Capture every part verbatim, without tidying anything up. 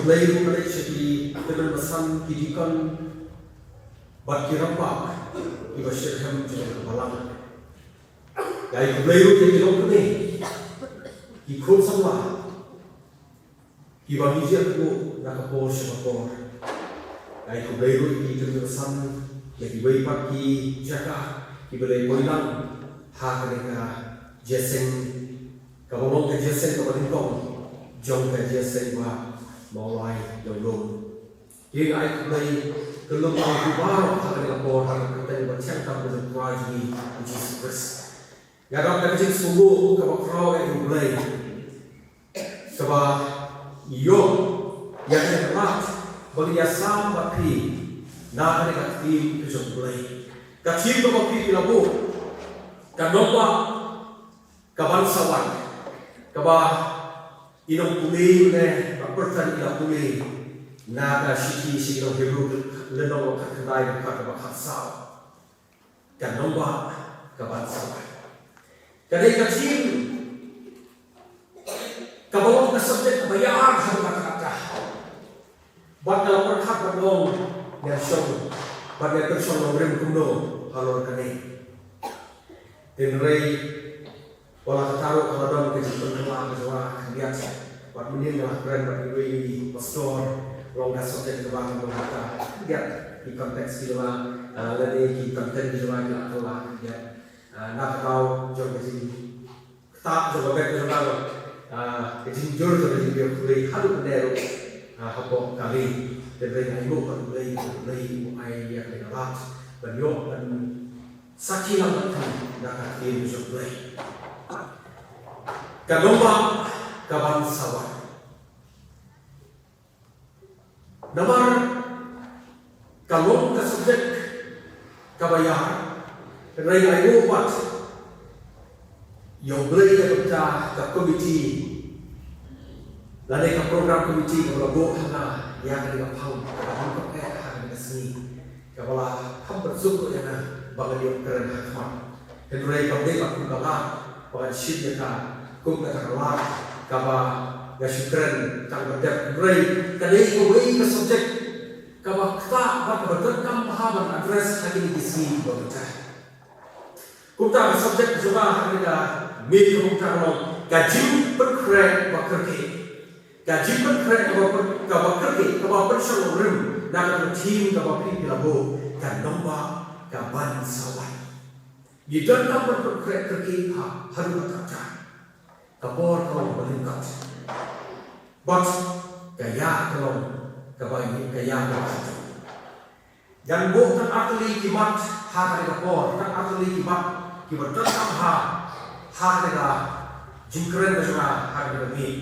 Khublei ruh ka leit sha ki tymmen basan, ki deacon bad ki rangbah kiba shitrhem jong ka balang. Nga ai khublei ruh ïa ki longkmie, ki khun samla kiba ngi ïakynduh na ka por sha ka por. Nga ai khublei ruh ïa ki tymmen basan, ïa kiwei pat ki jaka kiba la poi lang ha kane ka jingïaseng, kaba long ka jingïaseng kaba nyngkong jong ka jingïaseng ba Mawlai Ïawlum. Te nga ai khublei kyllum ïa phi baroh ha kane ka por, ha ka kyrteng ba thiang tam ka jong U Trai jong ngi U Jisu Khrist. Nga don ka jingsngewnguh kaba khraw, eh, ïa U Blei, kaba ïoh ïa kane ka lad ba ngin ïasam bad phi na kane ka ktien ka jong U Blei. Ka theme kaba phi, phi la buh, Ka Nongbah Ka Ban Sa Wan, kaba i nongpule ne ka pyrthan i la pule na ka shithi sha ki nong Hebru, lynnong ba khatkhyndai, dkhot kaba khatsaw. Ka Nongbah Ka Ban Sa Wan. Ka dei ka theme kaba long ka subject kaba ïar ha kata kata. Bad nga la pyrkhat bad long, ngan shong bad ngan pynshong nongrim kumno halor kane. Hynrei wat la katta ruh ka la don ka jingpynkylla ka jong nga khyndiat. Bad mynhynnin nga la kren bad iwei i pastor, long ka subject kaba nga long kata khyndiat, ki context ki jong nga, ah, lane ki content ki jong nga ki la kylla khyndiat. Ah, na ka daw jong ka jing ktah jong ka bek ka jong nga, ah, ka jingjur jong ka jingkyrkhu haduh mynne ruh, ah, hapoh kali. Te hynrei nga ainguh bad U Blei, U Blei u ai ïa kane ka lad ban ïoh ban sakhi lang bad phi na ka ktien jong U Blei. Ka Nongbah Ka Ban Sa Wan. Namar ka long ka subject kaba ïar, hynrei nga ainguh pat ïa U Blei da ka bynta ka committee lane ka program committee kaba la buh ha nga ïa kane ka phang kaba nyngkong eh ha kane ka sngi, kaba la kham pynsuk ïa nga ba ngan ïoh kren ha khmat. Hynrei kam dei pat kum ka lad ba ngan shim ïa ka kum kata ka lad kaba nga shu kren tang ba dep. Hynrei ka dei kawei ka subject kaba ktah bad kaba donkam bha ban address ha kine ki sngi ba mynta. Kumta ka subject jong nga ha kane ka miet ka long, ka jingpynkhreh ba kyrkieh. Ka jingpynkhreh kaba pyn-, kaba kyrkieh, kaba pynshong nongrim na ka theme kaba phi, phi la buh, Ka Nongbah Ka Ban Sa Wan. Ngi donkam ban pynkhreh kyrkieh ha, haduh katta katta. Ka por ka long ba lyngkot. Bad ka ïa ka long kaba, ka ïa kaba. Ngan buh tang artylli ki mat ha kane ka por, tang artylli ki mat kiba donkam ha, ha kane ka jingkren ka jong nga ha kane ka miet.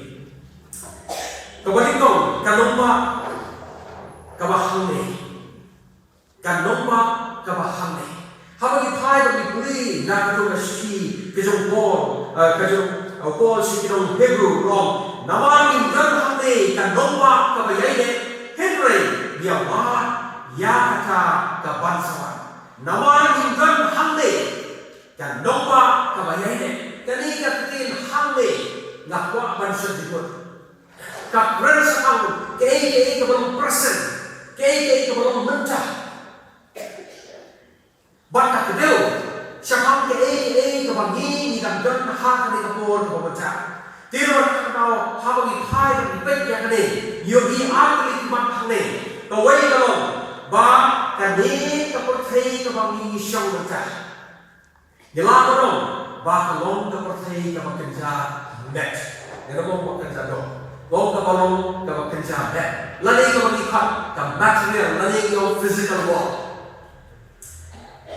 Kaba nyngkong, ka nongbah kaba hangne. Ka nongbah kaba hangne. Haba ngi phai bad ngi pule na kato ka shithi ka jong u Paul, eh, ka jong, eh, u Paul sha ki nong Hebru, u ong, namar ngim don hangne ka nongbah kaba ïaineh, hynrei ngi ïa wad ïa kata ka ban sa wan. Namar ngim don hangne ka nongbah kaba ïaineh. Kane ka ktien hangne nga kwah ban shon jingmut. Ka kren shaphang kaei kaei kaba long present, kaei kaei kaba long mynta. Bad ka kdew shaphang kaei kaei kaba ngi, ngi dang don ha kane ka por kaba mynta. Te namar kata ka daw haba ngi phai bad ngi peit ïa kane, ngi ïohi ar tylli ki mat hangne. Kawei ka long ba kane ka pyrthei kaba ngi shong mynta, ngi lah ban ong ba ka long ka pyrthei kaba kynja met. Ngi lah ban ong ba kynja doh. Long kaba long kaba kynja met. Lane kaba ngi khot ka material, lane ngi ong physical world.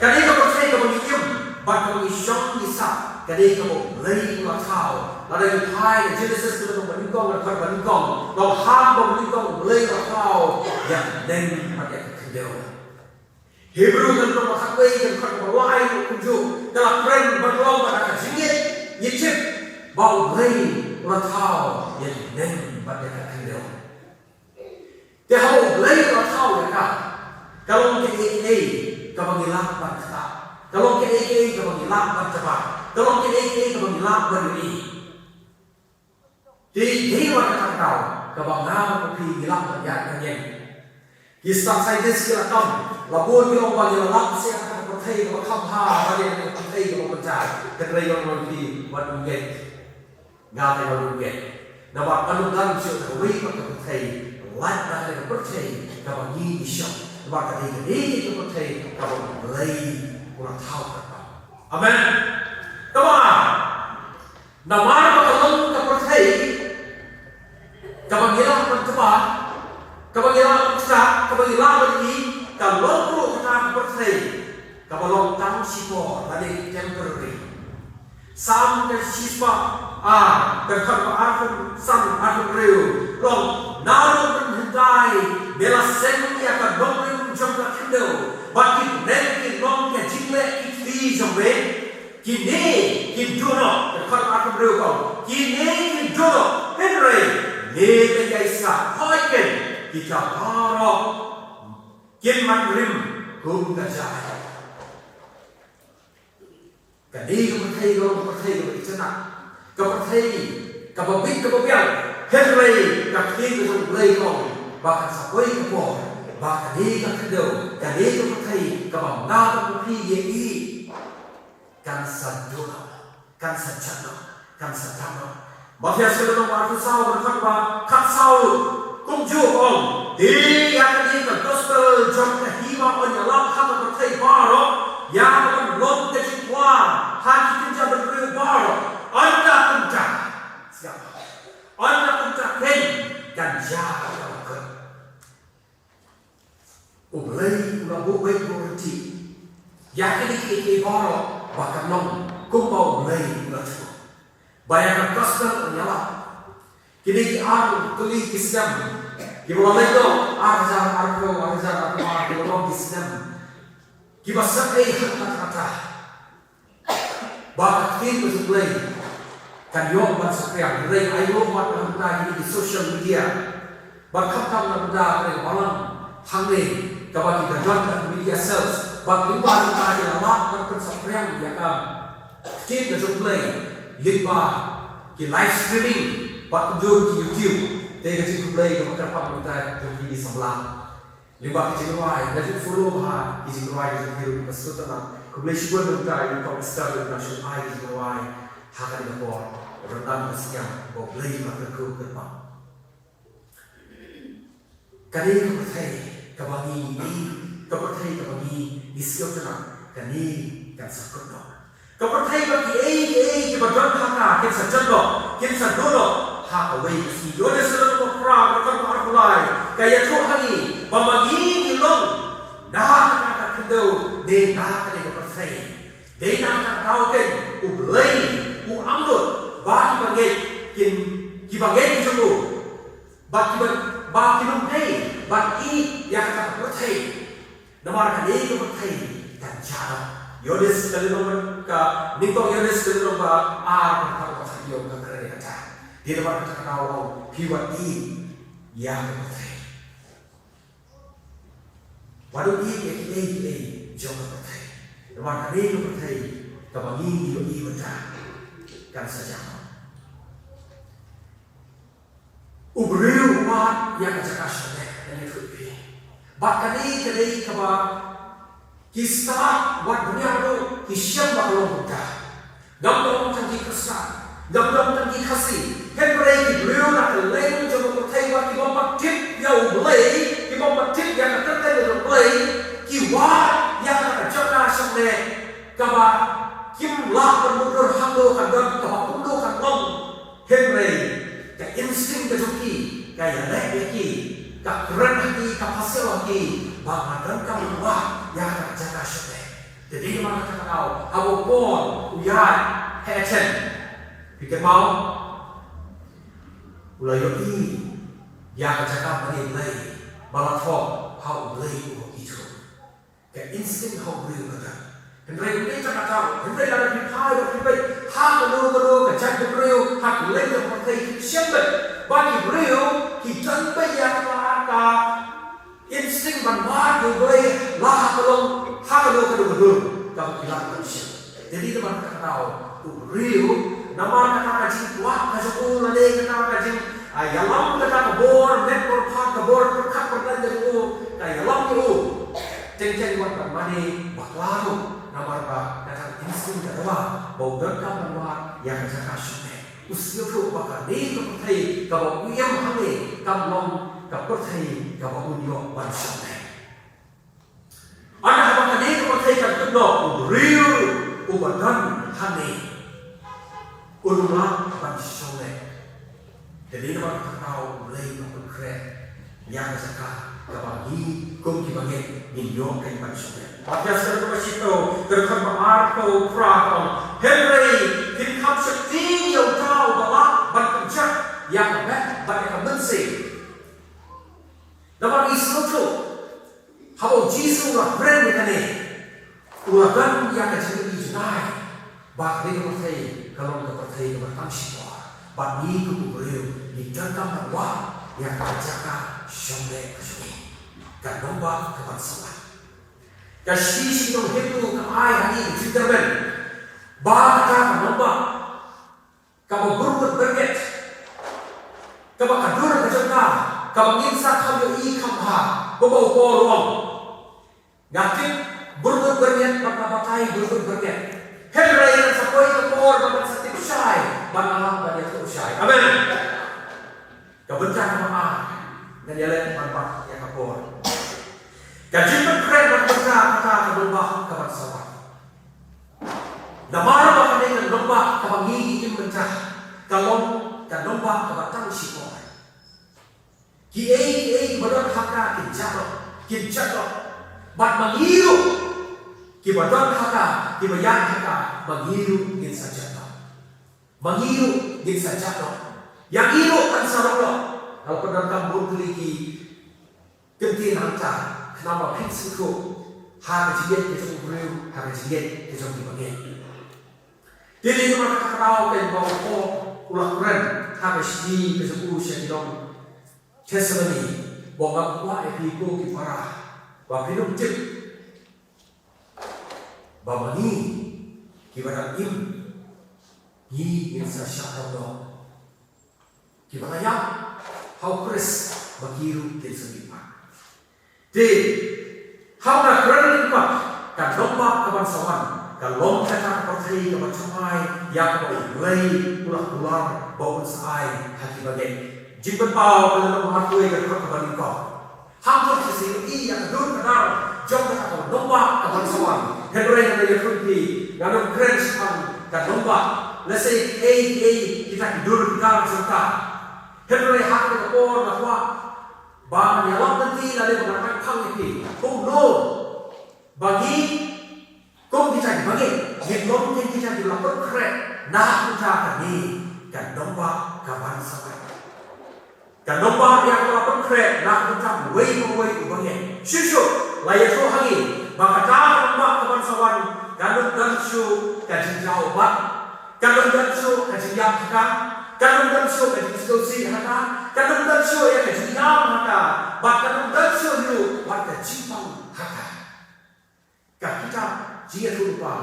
Kane ka pyrthei kaba ngi im bad kaba ngi shong ngi sah, kane kaba U Blei u la thaw. Lada ngi phai na Genesis ka lynnong ba nyngkong, ka dkhot ba nyngkong, nongham ba nyngkong U Blei u la thaw ïa ka bneng bad ïa ka khyndew. Hebru ka lynnong ba khatwei, ka dkhot ba lai ruh kumjuh, ka la kren ban long ba da ka jingngeit ngi tip ba U Blei u la thaw ïa ka bneng bad ïa ka khyndew. Te haba U Blei u la thaw ïa ka, ka long kaei kaei kaba ngi lah ban ktah, ka long kaei kaei kaba ngi lah ban jubab, ka long kaei kaei kaba ngi lah ban ïohi. Te dei namar kata ka daw Kaba nga bad phi ngi lah ban ïaid ban ïeng. Ki stad scientist ki la kam, la bun ki ong ba ngi la lap sha ka pyrthei kaba kham bha ban ïaid, ka pyrthei kaba mynta. Hynrei nga ong ïa phi, wat ym ngeit. Nga te wat ym ngeit. Namar ym don shuh kawei pat ka pyrthei lait na ka pyrthei kaba ngi ngi shong. Namar ka dei ka dei ka pyrthei kaba U Blei u la thaw kyrpang. Amen. Kaba Namar ba ka long ka pyrthei kaba ngi lah ban tpa, kaba ngi lah ban ktah, kaba ngi lah ban ïohi, ka long ruh kata ka pyrthei kaba long tang shipor, lane temporary. Salm ka shispah ar, ka dkhot ba arphew san, arphew hynriew, long, naduh mynhyndai me la seng ïa ka nongrim jong ka khyndew, bad ki bneng ki long ka jingleh ki kti jong me. Kine kin duh noh, ka dkhot arphew hynriew ka ong, kine kin duh noh, hynrei me me ïa i Kynrad, hooid keiñ, kita baroh kin mat rim kum ka jaiñ. Kane ka pyrthei ka long ka pyrthei kaba itynnad, ka pyrthei kaba bit kaba biang, hynrei ka ktien ka jong U Blei ka ong ba kan sa poi ka por ba kane ka khyndew, kane ka pyrthei kaba nga bad phi ngi ïohi, kan sa duh noh, kan sa jat noh, kan sa dam noh. Mathaios ka lynnong ba arphew saw, ka dkhot ba khatsaw, kumjuh ong, dei ïa kane ka gospel jong ka hima yn ïalap ha ka pyrthei baroh, ïa kaban long ka jingkwah ha ki kynja bynriew baroh. Ynda kumta, ynda kumta keiñ kan jia kaba kut. U Blei u la buh beit buh ryntih ïa kine kiei kiei baroh ba kan long kumba U Blei u la ïathuh. Ba ïa ka gospel yn ïalap. Kine ki ar tylli ki snem kiba la leit noh, ar hajar arphew, ar hajar arphew ar, ki la long ki snem kiba sngewsih haduh katta katta. Ba ka ktien ka jong U Blei kan ïoh ban saphriang, hynrei aiu wat na bynta kine ki social media, bad khamtam na bynta kane ka balang hangne kaba ki da don ka media cells, bad lyngba jong ka ki la lah ban pynsaphriang ïa ka ktien ka jong U Blei lyngba ki live streaming bad kumjuh ki YouTube. Te ka jingkhublei kaba kyrpang na bynta jong kine ki samla. Lyngba ki jingrwai, nga ju follow bha ki jingrwai ki jong ki ruh, ka sngewtynnat. Khublei shibun na bynta i Kong Esther, na bynta shu ai ki jingrwai ha kane ka por. Ryndang ka sngewbha ba U Blei u la kyrkhu kyrpang. Kane ka pyrthei kaba ngi ïohi, ka pyrthei kaba ngi, ngi sngewtynnat, kane kan sa kut noh. Ka pyrthei ba kiei kiei kiba don ha ka kin sa jot noh, kin sa duh noh ha kawei ka sngi. Ïoannis ka lynnong ba phra, ka dkhot ba arphew lai, ka ïathuh ha ngi ba ma ngi ngi long na kata ka khyndew ne na kane ka pyrthei. Dei na kata ka daw keiñ U Blei u angnud ba kiba ngeit kin, kiba ngeit ki jong u, ba kiba, ba kin ym dei ban ïeit ïa kata ka pyrthei. Namar kane ka pyrthei kan jia noh. Ïoannis ka lynnong, ka nyngkong Ïoannis ka lynnong ba ar, ka dkhot ba khathynñiew ka kren ïa kata. Dei namar kata ka daw phi wat ïeit ïa ka pyrthei. Wat ïeit ïa kiei kiei jong ka pyrthei. Namar kane ka pyrthei kaba ngi ngi ïohi mynta kan sa jia noh. U briew u wad ïa ka jaka shong leh, ngan ïathuh ïa phi. Bad kane ka dei kaba ki stad wat duniya ruh ki shem ba ka long kumta. Ngam ong tang ki Khristan, ngam ong tang ki Khasi, hynrei ki briew na kylleng jong ka pyrthei wat ki bym pat tip ïa U Blei, ki bym pat tip ïa ka kyrteng jong U Blei, ki wad ïa ka jaka shong leh kaba kim lah ban mutdur hangno kan don, kaba kumno kan long. Hynrei ka instinct ka jong ki ka ïaleh ïa ki, ka kren ha ki, ka pynshai ha ki ba nga donkam ban wad ïa ka jaka shong leh. Te dei namar kata ka daw haba u Paul u ïaid ha Athens, phi kynmaw, u la ïohi ïa ka jaka ba ngi leit, ba la thoh ha U Blei uba kyrkhu. Ka instinct ha u briew kata. Hynrei ym dei tang kata, hynrei lada phi phai bad phi peit ha kano kano ka jaitbynriew ha kylleng ka pyrthei, phi shem beit ba ki briew ki don beit ïa kata ka instinct ban wad ïa U Blei la ha ka long, ha kano kano ka dur kaba ki lah ban shem. Te dei namar kata ka daw u briew, namar kata ka jingkwah ka jong u lane kata ka jing Ka ïalam kata ka bor met bor phad, ka bor pyrkhat pyrdan jong u, ka ïalam ïa u. Teng teng wat ban mane bakla ruh, namar ba kata ka instinct ka dawa ba u donkam ban wad ïa ka jaka shong leh. U sngewthuh ba kane ka pyrthei kaba u im hangne kam long ka pyrthei kaba un ïoh ban shong leh. Hynrei haba kane ka pyrthei kan tip noh, u briew uba don hangne un lah ban shong leh. Te dei namar kata ka daw U Blei u pynkhreh ïa ka jaka kaba ngi kum ki bangeit ngin ïoh ban shong leh. Ephesos ka dkhot ba shiphew, ka dkhot ba arphew phra ka ong, hynrei phin kham sheptieng ïa uta uba lah ban pynjot ïa ka met bad ïa ka mynsiem. Namar ngi sngewthuh, haba U Jisu u la kren ïa kane, u la don ïa ka jingïohi jngai ba kane ka pyrthei ka long ka pyrthei kaba tang shipor, bad ngi kum u briew ngi donkam ban wad ïa ka jaka shong leh ka jong ngi, ka nongbah ka ban sa wan. Ka shithi sha ki nong Hebru ka ai ha ngi ka jingkyrmen ba kata ka nongbah kaba byrngut byrngit, kaba ka dur ka jong ka, kaba ngin sa kham ïohi kham bha, kumba u Paul u ong, nga tip byrngut byrngit bad nga batai byrngut byrngit, hynrei kan sa poi ka por ba ngan sa tip shai bad nga lah ban ïathuh shai. Amen. Ka bynta kaba ar, ngan ïaleh ban bat ïa ka por. Ka jingpynkhreh na ka bynta kata ka nongbah ka ban sa wan. Namar ba kane ka nongbah kaba ngi im mynta ka long ka nongbah kaba tang shipor. Kiei kiei kiba don ha ka kin jah noh, kin jah noh. Bad ma ngi ruh kiba don ha ka, kiba ïaid ha ka, ma ngi ruh ngin sa jah noh. Ma ngi ruh ngin sa jah noh. Ïa ngi ruh kan sa long noh. Nga la pyndonkam bun tylli ki kyntien hangta, khnang ba phin sngewthuh ha ka jingngeit ka jong u briew, ha ka jingngeit ka jong ki bangeit. Te dei namar kata ka daw kaba u Paul u la kren ha ka shithi ka jong u sha ki nong Thessaloni, ba nga kwah ïa phi ko ki para ba phin ym tip ba ma ngi kiba dang im ngi ngin sa shah noh. Kiba la ïap ha U Khrist ma ki ruh kin sa mihpat. Te haba nga kren lyngba ka nongbah ka ban sa wan, ka long kata ka pyrthei kaba thymmai ïa kaba U Blei u la kular ba un sa ai ha ki bangeit. Jingpynpaw ka lynnong arphew wei ka dkhot kaba nyngkong. Hato phi sa ïohi ïa ka dur ka dar jong kata ka nongbah ka ban sa wan? Hynrei nga ïathuh ïa phi, ngan ym kren shaphang ka nongbah, lehse kiei kiei kita ki dur ki dar jong ka. Hynrei ha kane ka por nga kwah ban ïalam lynti lane ban ai phang ïa phi kumno ba ngi kum kita kiba ngeit, ngin long kita kiba la pynkhreh na ka bynta kane ka nongbah ka ban sa wan. Ka nongbah ïa kaba la pynkhreh na ka bynta uwei pa uwei uba ngeit. Shuh shuh la ïathuh ha ngi ba kata ka nongbah ka ban sa wan kan ym don shuh ka jingjaw bat, kan ym don shuh ka jingïap ha ka, kan ym don shuh ka jingsngewsih ha ka, kan ym don shuh ïa ka jingïam ha ka, bad kan ym don shuh ruh wat ka jingpang ha ka. Ka kitab Jingïathuhlypa,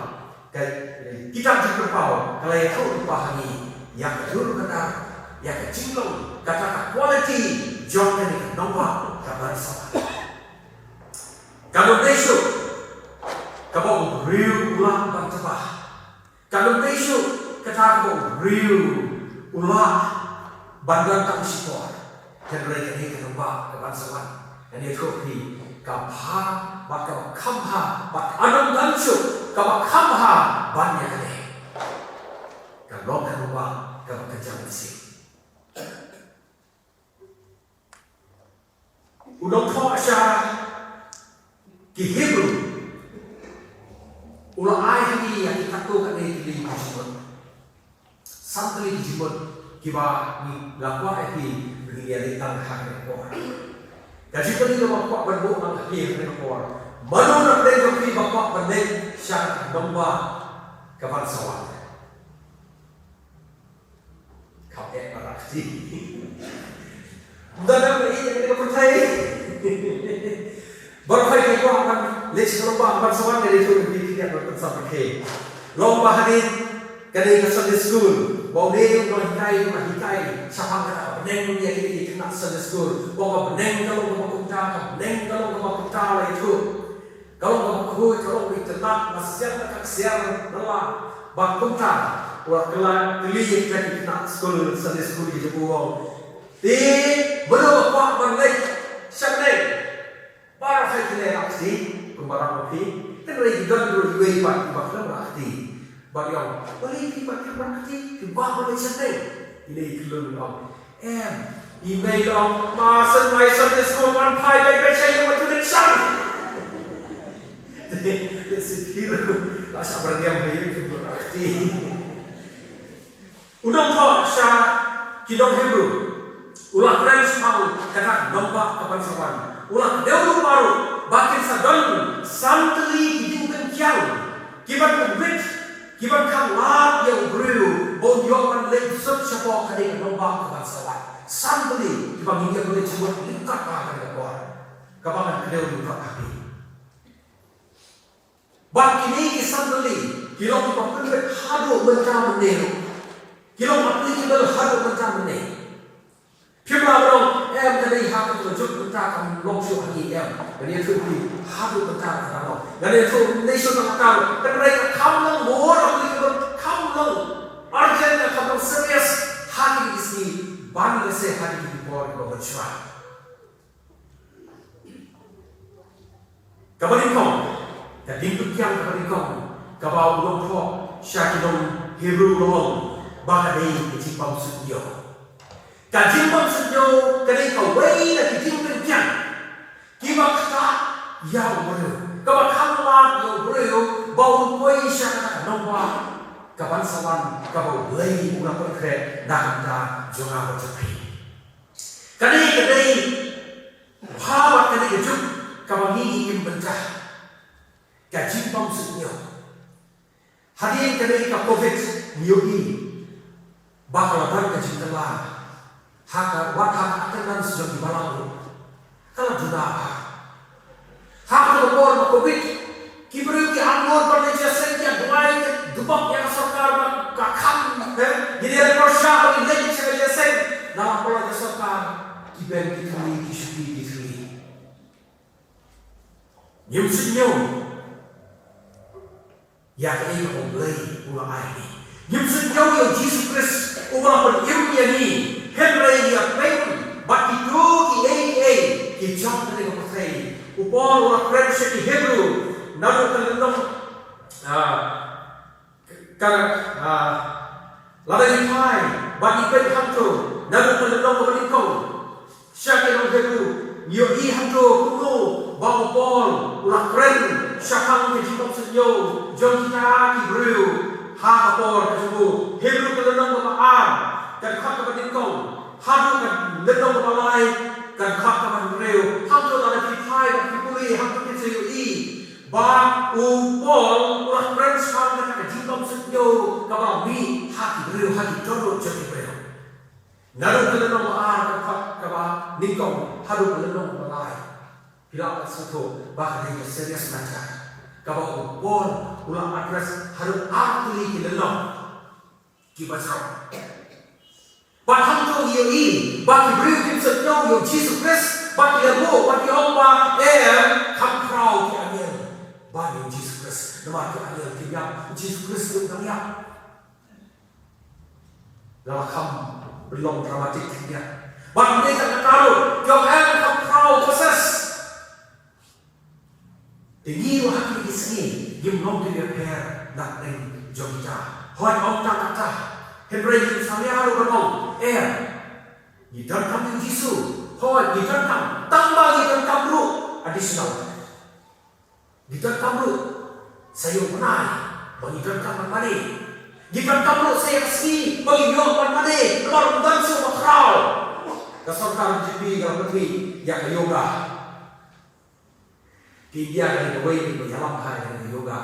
ka, eh, kitab Jingpynpaw ka la ïathuhlypa ha ngi ïa ka dur ka dar, ïa ka jinglong, kata ka quality jong kane ka nongbah ka ban sa wan. Kan ym dei shuh kaba u briew u lah ban tbah. Kan ym dei shuh kata kaba u briew u lah ban don tang shipor. Hynrei kane ka nongbah ka ban sa wan, ngan ïathuh ïa phi, ka bha bad kaba kham bha, bad kan ym don shuh kaba kham bha ban ïa kane. Ka long ka nongbah kaba kynja mynsiem. U nongthoh sha ki Hebru u la ai ha ngi ïa ki katto katne tylli ki jingmut. San tylli ki jingmut kiba ngi, nga kwah ïa phi ba ngin ïa leit tang ha kane ka por. Ka jingkylli kaba kwah ban buh lang ha kane ka por, mano na pdeng jong phi ba kwah ban leit sha ka nongbah ka ban sa wan? Kham eh palat. Ym don dang ïa kane ka pyrthei. Baroh hi ki kwah ban leit sha ka nongbah ka ban sa wan, nga ïathuh ïa phi, phi ïa ban pynsangeh. Long ba hadien Kane ka Sunday school, ba une u nonghikai u la hikai shaphang kata ka bneng ïa kine ki khynnah Sunday school. Ba ka bneng ka long kaba kumta, ka bneng ka long kaba kumta, la ïathuh. Ka long kaba khuid, ka long kaba itynnad, la siang la ka ksiar, la la ba kumta. U la kylli ïa kita ki khynnah school, Sunday school, ki jong u, u ong, te mano ba kwah ban leit shaneng? Baroh hi ki leit rah kti, kumba rah ma phi. Hynrei ki don ruh iwei pat iba khlem rah kti. Bad i ong, balei phi pat khlem rah kti? Phi kwah ban leit shaneng? I mei i kylli, i ong, em. I mei i ong, ma shen ma i Sunday school, wan phai beit beit sha ïing, wat ju leit shan. Te shi phi ruh la shah byrngem ha ïing, phi khlem rah kti. U nongthoh sha ki nong Hebru u la kren shaphang kata ka nongbah ka ban sa wan. U la kdew ruh baroh ba kin sa don san tylli ki jingpynkiang kiban pynbit, kiban khang lad ïa u briew ba un ïoh ban leit suk shapoh kane ka nongbah ka ban sa wan. San tylli kiba ngin ïa pynleit shuh ryngkat ha kane ka por kaba ngan kdew ryngkat ha phi. Bad kine ki san tylli ki long kiba pynbit haduh mynta mynne ruh. Ki long applicable haduh mynta mynne. Phim lah ban ong, em, ka dei ha kato ka juk mynta kam long shuh ha ngi, em. Ngan ïathuh ïa phi haduh mynta ka dang long. Ngan ïathuh ne shuh tang ka, hynrei ka kham long more applicable, kham long urgent, ka kham long serious ha kine ki sngi ban lehse ha kine ki por kiba mynshwa. Kaba nyngkong, ka jingpynkiang kaba nyngkong kaba u nongthoh sha ki nong Hebru u la ong ba ka dei ka jingbymsuidñiew. Ka jingbymsuidñiew ka dei kawei na ki jingpynkiang kiba ktah ïa u briew, kaba khang lad ïa u briew ba un poi sha kata ka nongbah ka ban sa wan kaba U Blei u la pynkhreh na ka bynta jong nga bad jong phi. Kane ka dei bha bad kane ka juk kaba ngi ngi im bynta. Ka jingbymsuidñiew. Hadien kane ka covid ngi ïohi ba ka la don ka jingkylla ha ka, wat ha ka attendance jong ki balang ruh. Ka la duna bha. Ha kata ka por ba covid, ki briew ki angnud ban leit jingïaseng, ki ïa duwai, ki duwai ïa ka sorkar ba ka kham, eh, ngin ïa leit pyrshah ban leit sha ka jingïaseng. Na la pynlong ïa ka sorkar, ki bank ki thylli, ki shuki ki thylli. Ngim suidñiew ïa kaei kaba U Blei u la ai ngi. Ngim suidñiew ïa U Jisu Khrist uba la pynim ïa ngi. Hynrei ngi ïa peit bad kito kiei kiei ki jong kane ka pyrthei. U Paul u la kren sha ki Hebru naduh ka lynnong, ah, ka, ah, lada ngi phai bad ngi peit hangto naduh ka lynnong kaba nyngkong sha ki nong Hebru, ngi ïohi hangto kumno ba u Paul u la kren shaphang ka jingbymsuidñiew jong kita ki briew ha ka por ka jong u. Hebru ka lynnong kaba ar, ka dkhot kaba nyngkong haduh ka lynnong kaba lai, ka dkhot kaba hynriew. Hangto lada phi phai bad phi pule, hangto phin sa ïohi ba u Paul u la kren shaphang kata ka jingbymsuidñiew kaba mih ha ki briew, ha ki dohnud jong ki briew. Naduh ka lynnong ba ar, ka dkhot kaba nyngkong haduh ka lynnong ba lai. Phi lah ban sngewthuh ba ka dei ka serious matter kaba u Paul u la address haduh ar tylli ki lynnong kiba jrong. Bad hangto ngi ïohi ba ki briew kim suidñiew ïa U Jisu Khrist, bad ki la buh bad ki ong ba, em, kham khraw ki angel ban ïa U Jisu Khrist. Namar ki angel kim ïap, U Jisu Khrist u dang ïap. La kham pynlong dramatic khyndiat. Bad mynta ka karo, ki ong em kham khraw, possess. Te ngi ruh ha kine ki sngi ngim long ki ïapher na pdeng jong kita. Hooid, ong tang kata. Hynrei ngim salia ruh ban ong em, ngi donkam ïa U Jisu. Hooid, ngi donkam. Tang ba ngi donkam ruh additional. Ngi donkam ruh sa ïoh bnai ba ngi donkam ban mane. Ngi donkam ruh sa ïoh ka sngi ba ngi ïoh ban mane, namar ym don shuh ba khraw. Ka sorkar B J P ka la pynmih ïa ka yoga. Ka India ka dei kawei ka ïalam bha ïa ka yoga.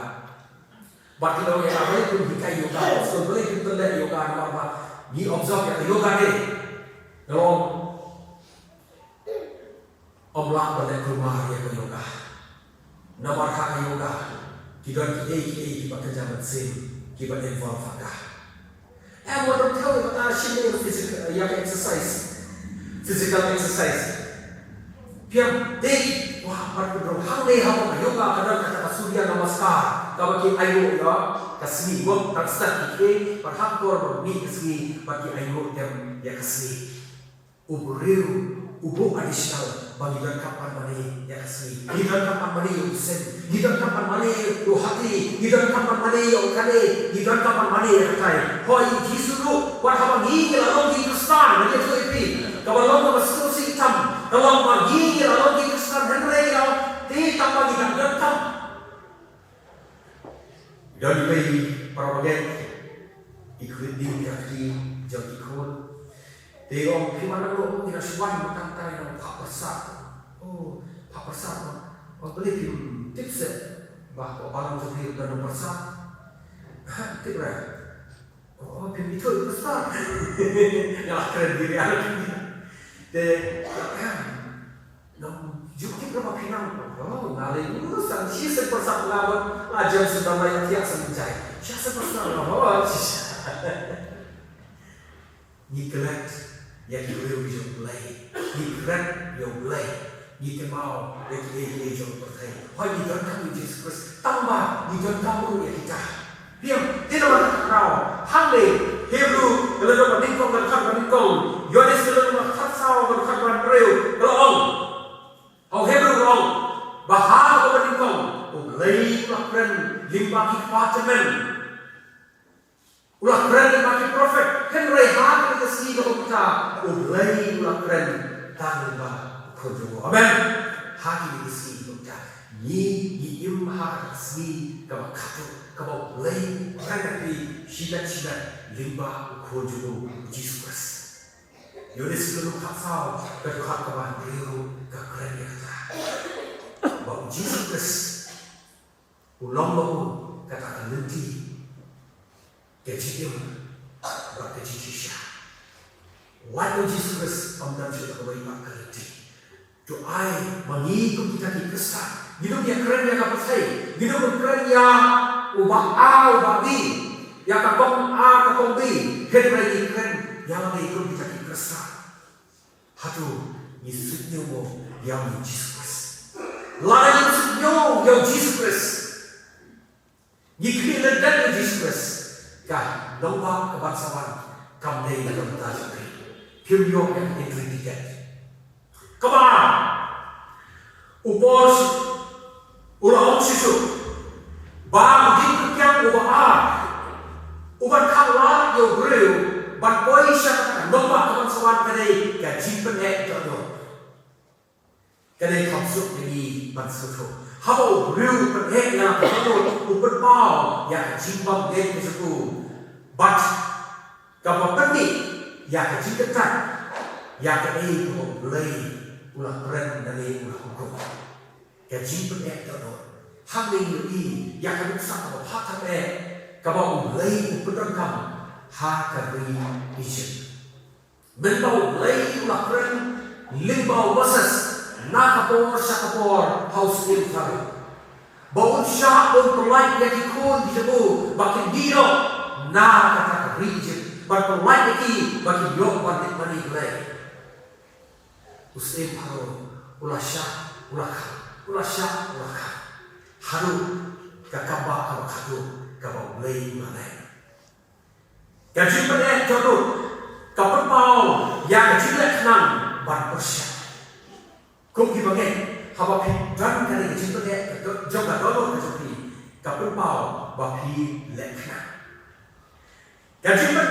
Bad ki la ong ïa nga balei phin hikai yoga, balei phin pynleh yoga, namar ba ngi observe ïa ka Yoga Day. Nga ong ym lah ban leh kulmar ïa ka yoga. Namar ha ka yoga ki don kiei kiei kiba kynja mynsiem kiba involve ha ka. Em, wat ym thew ïa kata shim ïa physical, ïa ka exercise. Physical exercise. Phi ïam, te, wah, pat kudrong hangne ha ka yoga ka don kata ka Surya Namaskar. Kaba ki aiñguh ïa ka sngi, wat tang stad ki khie, pat ha ka por ba mih ka sngi, pat ki aiñguh them ïa ka sngi. U briew u buh additional ba ngi donkam ban mane ïa ka sngi. Ngi donkam ban mane ïa u seng. Ngi donkam ban mane ïa u hati. Ngi donkam ban mane ïa u kane. Ngi donkam ban mane ïa katai. Hooid, Jisu ruh, wat haba ngi ngi la long ki Khristan, ngi ïathuh ïa phi. Kaba long kaba sngewsih tam. Ka long ba ngi ngi la long ki Khristan hynrei ïa u te tang ba ngi dang donkam. Don iwei i para bangeit, i khun, i kti jong i khun. Te ong, phi, ma nang ruh phi la shu wan mynta, mynta ïa nong phah pyrsad. Oh, phah pyrsad ma. Oh, balei phim tip seh ba ka balang jong phi don nong pyrsad? Ha, tip re. Oh, phim ithuh pyrsad. Nga la kren diri anak. Te, em. Nang ju tip re ba phi nang. Oh, nga lei u san shi seng pyrsad nga ban. Nga jem sendang lai thiah seng jai. Shi seng pyrsad nga. Oh, shi. Ngi klet ïa ki briew jong U Blei. Ngi klet ïa U Blei. Ngi kynmaw ïa kiei kiei jong ka pyrthei. Hooid, ngi donkam ïa U Jisu Khrist. Tang ba ngi donkam ruh ïa kita. Phi ïam, te namar kata ka daw hangne Hebru ka lynnong ba nyngkong, ka dkhot ba nyngkong, Ïoannis ka lynnong ba khatsaw, ka dkhot ba hynriew, ka la ong. Ha u Hebru ka la ong ba ha kaba nyngkong U Blei u la kren lyngba ki kpa tymmen. U la kren lyngba ki prophet, hynrei ha kine ki sngi kaba mynta U Blei u la kren tang lyngba u Khun jong u. Amen. Ha kine ki sngi kaba mynta ngi, ngi im ha ka sngi kaba khadduh kaba U Blei u kren ïa phi shimet shimet lyngba u Khun jong u, u Jisu Khrist. Ïoannis ka lynnong khatsaw, ka dkhot kaba hynriew ka kren ïa kata. Ba u Jisu Khrist u long ba u kata ka lynti, ka jingim bad ka jingshisha. Lait u Jisu Khrist ym don shuh kawei pat ka lynti. To ai ba ngi kum kita ki Khristan, ngin ym ïakren ïa ka pyrthei, ngin ym kren ïa u ba A u ba B, ïa ka kong A ka kong B, hynrei ngi kren ïa lade kum kita ki Khristan. Hato ngi suidñiew mo ïa u Jisu Khrist? Lada ngi suidñiew ïa u Jisu Khrist, ngi khmih lyndet ïa u Jisu Khrist, ka nongbah kaban sa wan kam dei na ka bynta jong phi. Phim ïoh ïa ka entry ticket. Kaba ar, u Paul u la ong shisha ba u jingpynkiang uba ar, uban khanglad ïa u briew ban poi sha ka nongbah kaban sa wan ka dei ka jingpyneh dohnud. Ka dei kham suk ïa ngi ban sngewthuh. Haba u briew u pyneh ïa ka dohnud, u pynpaw ïa ka jingbymngeit ka jong u. Bad kaba pynmih ïa ka jingkyntait ïa kaei kaba U Blei u la kren lane u la hukum. Ka jingpyneh dohnud. Hangne ngi ïohi ïa ka nuksa kaba bha tam eh kaba U Blei u pyndonkam ha ka ri Egypt. Mynba U Blei u la kren lyngba u Moses na ka por sha ka por ha u syiem Pharaoh, ba un shah un pyllait ïa ki khun ki jong u ba kin mih noh na kata ka ri Egypt, ban pyllait ïa ki ba kin ïoh ban leit mane Blei. U syiem Pharaoh u la shah u la kha, u la shah u la kha, haduh ka kambah kaba khadduh kaba U Blei u la leh. Ka jingpyneh dohnud ka pynpaw ïa ka jingleh khnang ban pyrshah. Kum ki bangeit, haba phi don kane ka jingpyneh jong ka dohnud ka jong phi, ka pynpaw ba phi leh khnang. Ka jingpyn,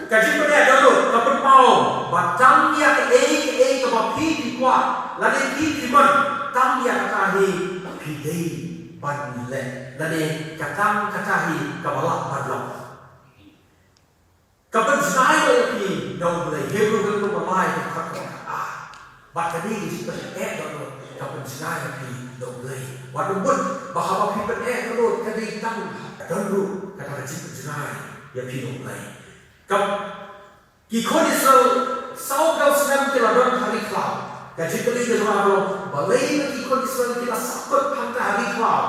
ka jingpyneh dohnud ka pynpaw ba tang ïa kaei kaei kaba phi phi kwah lane phi phi mon, tang ïa kata hi phi dei ban leh lane ka tang kata hi kaba lah ban long. Ka pynjngai ïa phi na U Blei, Hebru ka lynnong ba lai ka dkhot kaba ar. Bad kane ka jingpyneh dohnud ka pynjngai ïa phi na U Blei. Wat nym mut ba haba phi pyneh dohnud ka dei tang ka don ruh kata ka jingpynjngai ïa phi na U Blei. Ka, ki khun Israel saw phew snem ki la don ha ri khlaw. Ka jingkylli ka jong nga ka long, balei ba ki khun Israel ki la sahkut hangta ha ri khlaw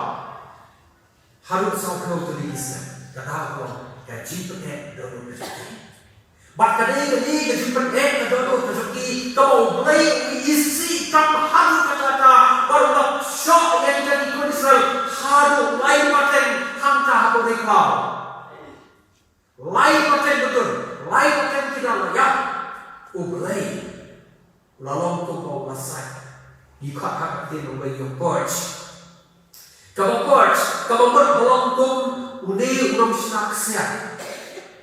haduh saw phew tylli ki snem? Kata ka long ka jingpyneh dohnud ka jong ki. Bad ka dei ka dei ka jingpyneh ka dohnud ka jong ki, kaba U Blei u isih kam haduh katta katta, bad u la shoh ïa kita ki khun Israel haduh lai pateng hangta ha ka ri khlaw. Lai pateng betul, lai pateng ki dang la ïap. U Blei u la long kumba u la sait. Ngi khot ha ka ktien U Blei ïa purge. Kaba purge, kaba mut ba long kum une u nongshna ksiar.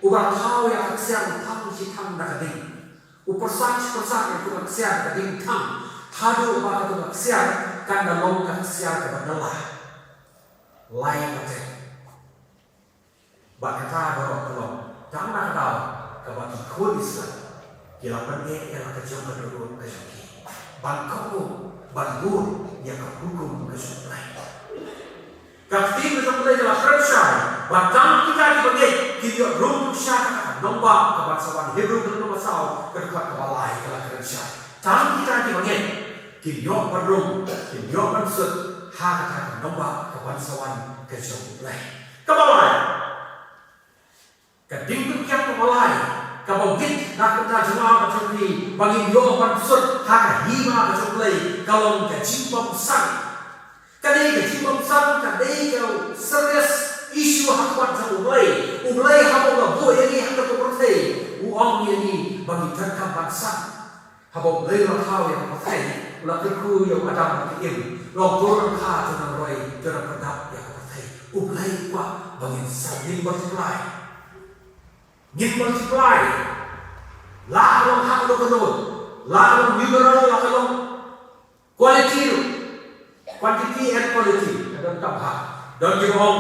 Uba thaw ïa ka ksiar u thang shi thang da ka ding. U pyrsad shi pyrsad ïa ka ksiar da ka ding thang. Haduh ba ka ksiar kan da long ka ksiar kaba dala. Lai pateng. Bad kata baroh ka long tang na ka daw kaba ki khun Israel ki la pyneh ïa la ka jong ka dohnud ka jong ki ban kohnguh, ban bud ïa ka hukum ka jong U Blei. Ka ktien ka jong U Blei ka la kren shai ba tang kita kiba ngeit kin ïoh rung sha ka nongbah ka ban sa wan. Hebru ka lynnong ba saw ka dkhot kaba lai ka la kren shai, tang kita kiba ngeit kin ïoh ban rung, kin ïoh ban sut ha kata ka nongbah ka ban sa wan ka jong U Blei. Kaba lai, ka ding pynkiang kaba lai kaba ngeit na ka bynta jong nga bad jong phi ba ngin ïoh ban sut ha ka hima ka jong U Blei ka long ka jingbymsan. Ka dei ka jingbymsan, ka dei ka serious issue ha khmat jong U Blei. U Blei haba u la buh ïa ngi ha kane ka pyrthei u ong ïa ngi ba ngi donkam ban san. Haba U Blei u la thaw ïa ka pyrthei, u la kyrkhu ïa u Adam bad ka Im, u la ong, to nang kha, to nang roi, to nang pyndap ïa ka pyrthei. U Blei u kwah ba ngin san, ngin multiply. Ngin multiply. La ka long ha kano kano, la ka long numeral, la ka long quality ruh. Quantity and quality ka donkam ha. Don kiba ong,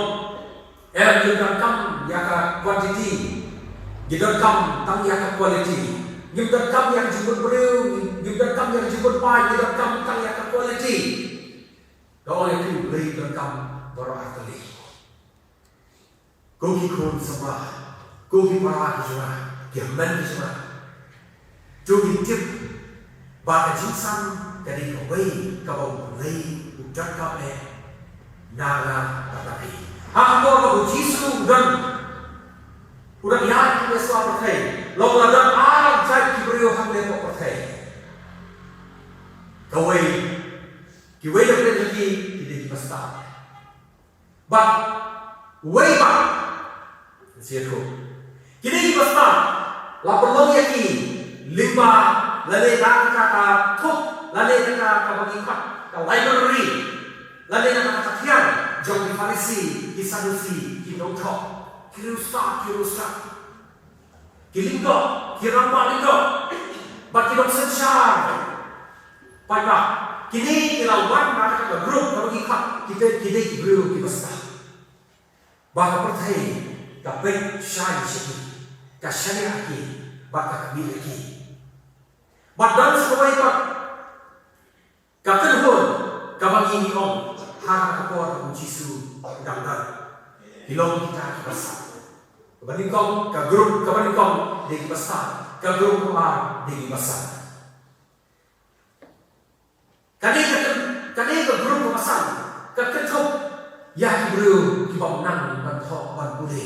em, ngim donkam ïa ka quantity, ngi donkam tang ïa ka quality. Ngim donkam ïa ka jingmut briew, ngim donkam ïa ka jingmut paid, ngi donkam tang ïa ka quality. Ka ong ïa phi, U Blei u donkam baroh artylli. Ko ki khun samla, ko ki para ki jong nga, ki hynmen ki jong nga, to ngin tip ba ka jingsan ka dei kawei kaba U Blei u donkam eh na nga bad na phi. Ha ka por ba U Jisu u don, u don ïa ka pyrthei, long la don ar jait ki briew hangne ha pyrthei. Kawei, kiwei na pdeng jong ki, ki dei ki bastad. Bad uwei pat, sha u, kine ki bastad la pynlong ïa ki lyngba lane na kata ka thup lane na kata kaba ngi khot ka library lane na kata ka thiang jong ki Pharisi, ki Sadusi, ki nongthoh, ki riewstad, ki riewstad. Ki lyngdoh, ki rangbah lyngdoh, bad ki nongsynshar paidbah. Kine ki la wan na kata ka group kaba ngi khot, ki dei, ki dei ki briew ki bastad. Ba ka pyrthei ka peit shai sha ki, ka shaniah ïa ki, bad ka khmih ïa ki. Bad don sa kawei pat ka kynhun kaba ngi ong ha ka por U Jisu u dang don, ki long kita ki bastad. Kaba nyngkong, ka group kaba nyngkong dei ki bastad, ka group kaba ar dei ki bastad. Kane ka, kane ka group kaba san ka kynthup ïa ki briew kiba ym nang ban thoh ban pule.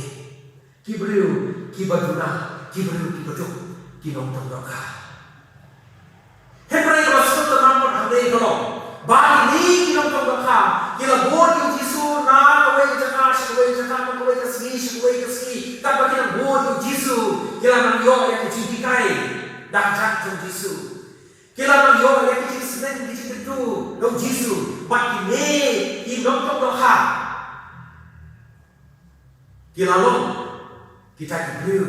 Ki briew kiba duna, ki briew kiba duk, ki nongtong dohkha. Hynrei kaba sngewtynnat pat hangne ka long ba kine ki nongtong dohkha ki la bud ïa U Jisu na kawei ka jaka sha kawei ka jaka, na kawei ka sngi sha kawei ka sngi. Katba ki nang bud ïa U Jisu, ki la nang ïoh ïa ka jinghikai da ka kyrteng U Jisu. Ki la nang ïoh ïa ki jingsneng, ki jingkyntu na U Jisu. Bad kine ki nongtong dohkha ki la long kita ki briew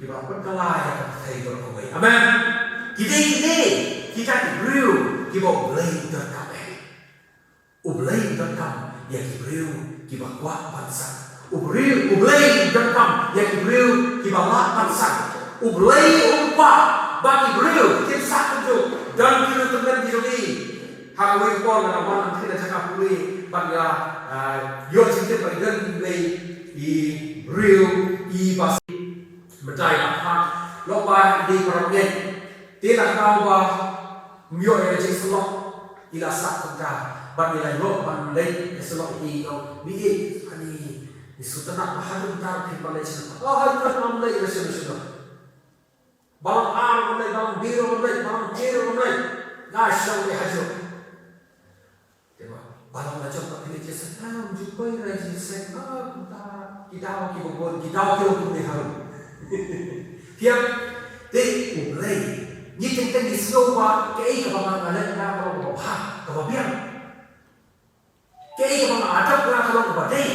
kiba pynkylla ïa ka pyrthei baroh kawei. Amen. Ki dei, ki dei kita ki briew kiba U Blei u donkam eh. U Blei u donkam ïa ki briew kiba kwah ban san. U briew, U Blei u donkam ïa ki briew kiba lah ban san. U Blei um kwah ba ki briew kin sah kumjuh. Don ki briew tymmen ki jong ngi. Ha kawei ka por nga la wan na kawei ka jaka pule bad nga, ah, ïoh jingtip ba don kiwei ki briew kiba, mynta i la phah, lok ba i dei para bangeit. Te la kynmaw ba ym ïoh ïa ka jingsyllok, i la sah kumta. Bad i la ïoh ban leit ïa ka syllok, i ong, "Mei, ani, ngi sngewtynnat ba haduh mynta phi pan leit shano?" "Oh, haduh mynta ngam leit ïa shano shano." Balang ar ngam leit, balang bier ngam leit, balang tier ngam leit. Nga shu leit hajuh. Te ba, balang la jop ba phi leit jingïaseng, ah, ym ju poi re jingïaseng, ah, kumta, ki daw kiba bun, ki daw kiba bun ne harum. Phi ïa, te U Blei, ngi teng teng ngi sngew ba kaei kaba nga leh nga long kaba bha, kaba biang. Kaei kaba nga adapt nga ka long kaba dei.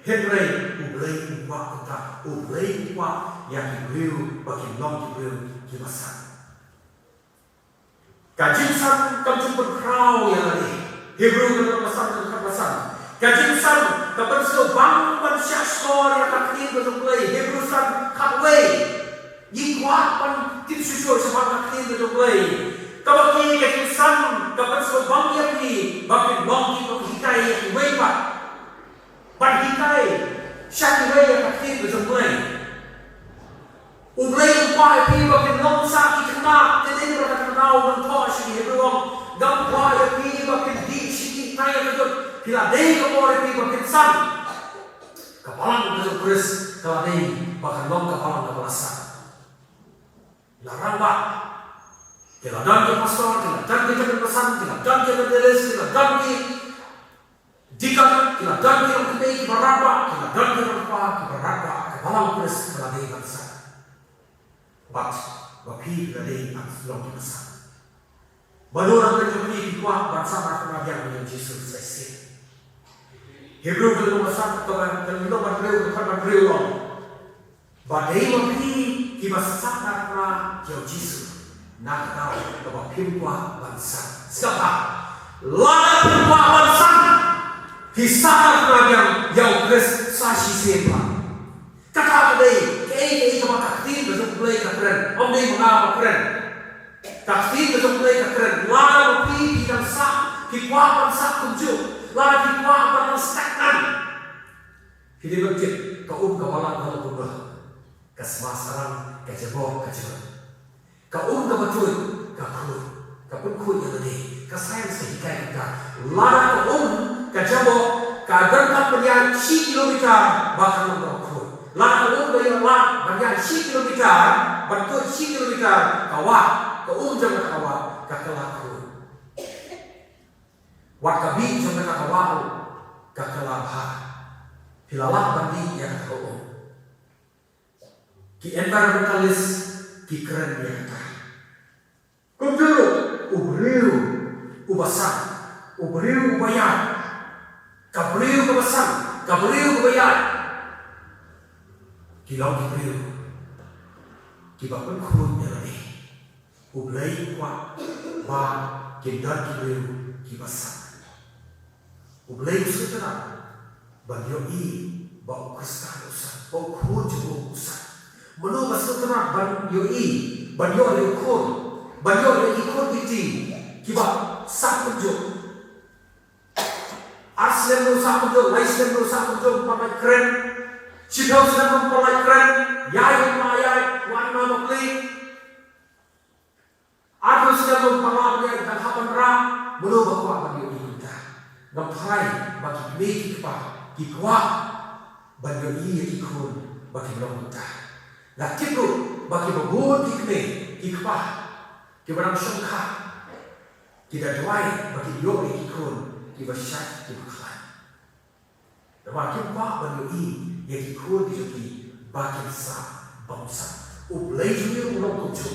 Hynrei U Blei um kwah kumta, U Blei um kwah ïa ki briew ba kin long ki briew kiba san. Ka jingsan kam ju pynkhraw ïa lade. Hebru ka lynnong ba san, ka dkhot ba san. Ka jingsan ka pynsngewbang ban shahshkor ïa ka ktien ka jong U Blei. Hebru san khatwei. Ngi kwah ban tip shuh shuh shaphang ka ktien ka jong U Blei. Kaba ki, ka jingsan ka pynsngewbang ïa phi ba phin long ki nonghikai ïa kiwei pat. Ban hikai sha kiwei ïa ka ktien ka jong U Blei. U Blei um kwah ïa phi ba phin long sa ki khynnah, te dei ba ka khynnah u nongthoh sha ki Hebru u ong, ngam kwah ïa phi ba phin dih shisha, tang ïa ka jong phi, la dei ka por ïa phi ba phin san. Ka balang ka jong U Khrist ka la dei ba kan long ka balang kaba la san. La rangbah. Ki la don ki pastor, ki la don ki tymmen basan, ki la don ki evangelist, ki la don ki deacon, ki la don ki longkmie kiba rangbah, ki la don ki rangbah kiba rangbah, ka balang U Khrist ka la dei ban san. Bad ba phi la dei ban long kiba san. Mano na pdeng jong phi phi kwah ban sahnarphna biang ïa u Jisu sa shisien? Hebru ka lynnong ba san, ka lynnong ba hynriew, ka dkhot ba hynriew ong, ba dei ma phi kiba sahnarphna ïa u Jisu na ka daw kaba phim kwah ban san. Sngap bha, lada phim kwah ban san, phi sahnarphna biang ïa u Khrist sa shisien pat. Kata ka dei kaei kaei kaba ka ktien ka jong U Blei ka kren. Ym dei ma nga ba kren. Ka ktien ka jong U Blei ka kren. Lada ma phi phi dang sah, phi kwah ban sah kumjuh, lada phi kwah ban long stagnant, phi dei ban tip, ka um kaba lah ka long kumno. Ka sma sarang, ka jaboh, ka jrong. Ka um kaba tuid ka khuid, ka pynkhuid ïa lade. Ka science ka hikai kumta. Lada ka um, ka jaboh ka donkam ban ïaid shi kilometer ba kan long kaba khuid. Lada ka um ka ïoh lad ban ïaid shi kilometer, ban tuid shi kilometer, ka wah, ka um jong kata ka wah ka kylla khuid. Wat ka bih jong kata ka wah ruh ka kylla bha. Phi la lah ban dih ïa kata ka um. Ki environmentalist ki kren ïa kata. Kumjuh ruh u briew uba san, u briew uba ïaid, ka briew kaba san, ka briew kaba ïaid, ki long ki briew kiba pynkhuid ïa lade. U Blei u kwah ba kin don ki briew kiba san. U Blei u sngewtynnat ban ïohi ba u Khristan u san, ba u khun jong u u san. Mano ba sngewtynnat ban ïohi, ban ïoh ïa u khun, ban ïoh ïa ki khun ki kti kiba san kumjuh? Ar snem ruh san kumjuh, lai snem ruh san kumjuh, ym pat lait kren. Shiphew snem ruh ym pat lait kren. Ïaid ruh ym pat ïaid, wan ma bapli. Arphew snem ruh ym pat lah ban ïaid, ban hap ban rah. Mano ba kwah ban ïohi kumta? Ngam phai ba ki kmie ki kpa ki kwah ban ïohi ïa ki khun ba kin long kumta. Nga tip ruh ba kiba bun ki kmie ki kpa kiba dang shongkha ki da duwai ba kin ïoh ïa ki khun kiba shait kiba khlaiñ. Namar kim kwah ban ïohi ïa ki khun ki jong ki ba kin sah bymsan. U Blei jong ngi ruh u long kumjuh.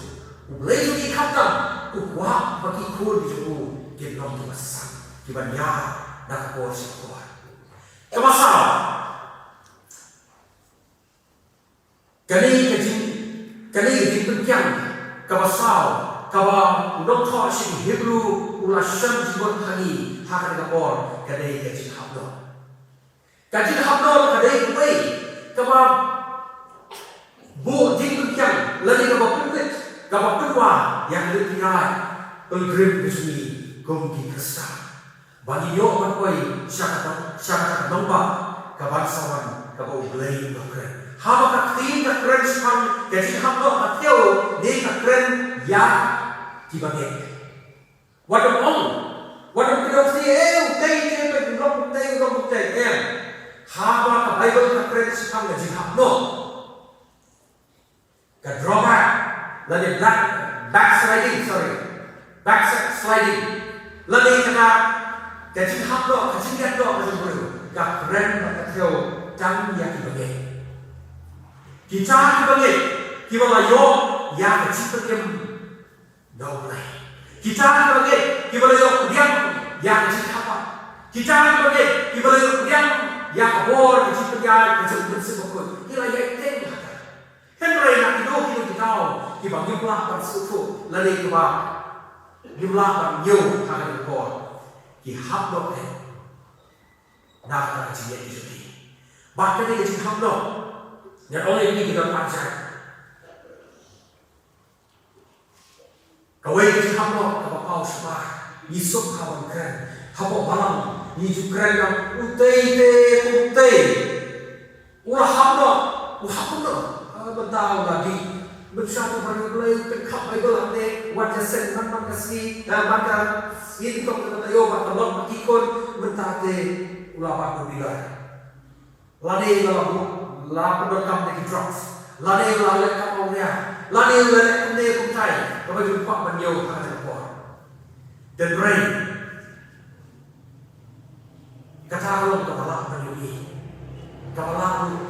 U Blei jong ngi khamtam u kwah ba ki khun ki jong u kin long kiba san, kiban ïaid na ka por sha ka por. Kaba saw, kane ka jing, kane ka jingpynkiang kaba saw kaba u nongthoh sha ki Hebru u la shon jingmut ha ngi ha kane ka por, ka dei ka jinghap noh. Ka jinghap noh ka dei kawei kaba buh jingpynkiang lane kaba pynbeit, kaba pynwar ïa ka lynti rai pilgrim ka jong ngi kum ki Khristan. Ba ngin ïoh ban poi sha kata, sha kata ka nongbah kaban sa wan kaba U Blei u la kren. Haba ka ktien ka kren shaphang ka jinghap noh, ka thew ne ka kren ïa kiba ngeit? Wat ym ong, wat ym kdew ktien, eh, u tei te, u long u tei, u long u tei, em. Haba ka Baibl ka kren shaphang ka jinghap noh, ka drawback, Lane back, backsliding, sorry. Backsliding. Lane kata ka jinghap noh, ka jingïap noh ka jong u briew ka kren bad ka thew tang ïa ki bangeit. Kita ki bangeit kiba la ïoh ïa ka jingpynim na U Blei. Kita ki bangeit kiba la ïoh pdiang ïa ka jingkhapmat. Kita ki bangeit kiba la ïoh pdiang ïa ka bor ka jingpynïaid ka jong U Mynsiem Bakhuid, ki la ïai teng ha ka. Hynrei na kino kino ki daw kiba ngim lah ban sngewthuh lane kiba ngim lah ban ñiew ha kane ka por, ki hap noh eh na kata ka jingïeit ka jong ki. Bad kane ka jinghap noh, ngan ong ïa phi ki don ar jait. Kawei ka jinghap noh kaba paw shabar. Ngi suk ha ban kren. Hapoh balang ngi ju kren noh, utei te utei. U la hap noh, u hap noh. Ah, mynta u la dih. Mynshuwa u ban ïa U Blei, u pynkhap Baibl hangne, wat ïaseng man man ka sngi, eh, man ka sngi, nyngkong ka taïew, bad ka lok bad ki khun, mynta te u la bat u bilai. Lane la, la pyndonkam da ki drugs. Lane la leh kam awria. Lane la leh kumne kumtai. Kaba ju kwah ban ïoh ha kata ka por. Hynrei kata ka long kaba lah ban ïohi, kaba lah ruh